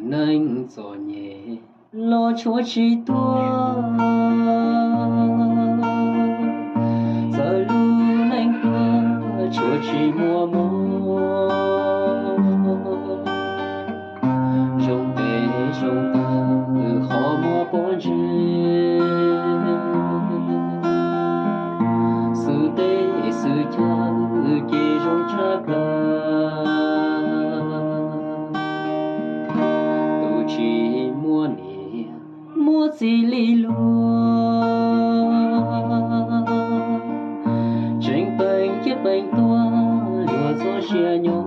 Neeg txom nyem los tshuav tsis tuag, txawm lub neej tuag tshuav tsis muaj mob. Zoo pes zoo taw qhov muag pob ntseg, xwm teb xwm chaw ces zoo tshaj plaws. Tus tsis muaj niam muaj txiv li luag, tseem peem ciaj peem tuag luag txoj sia nyob.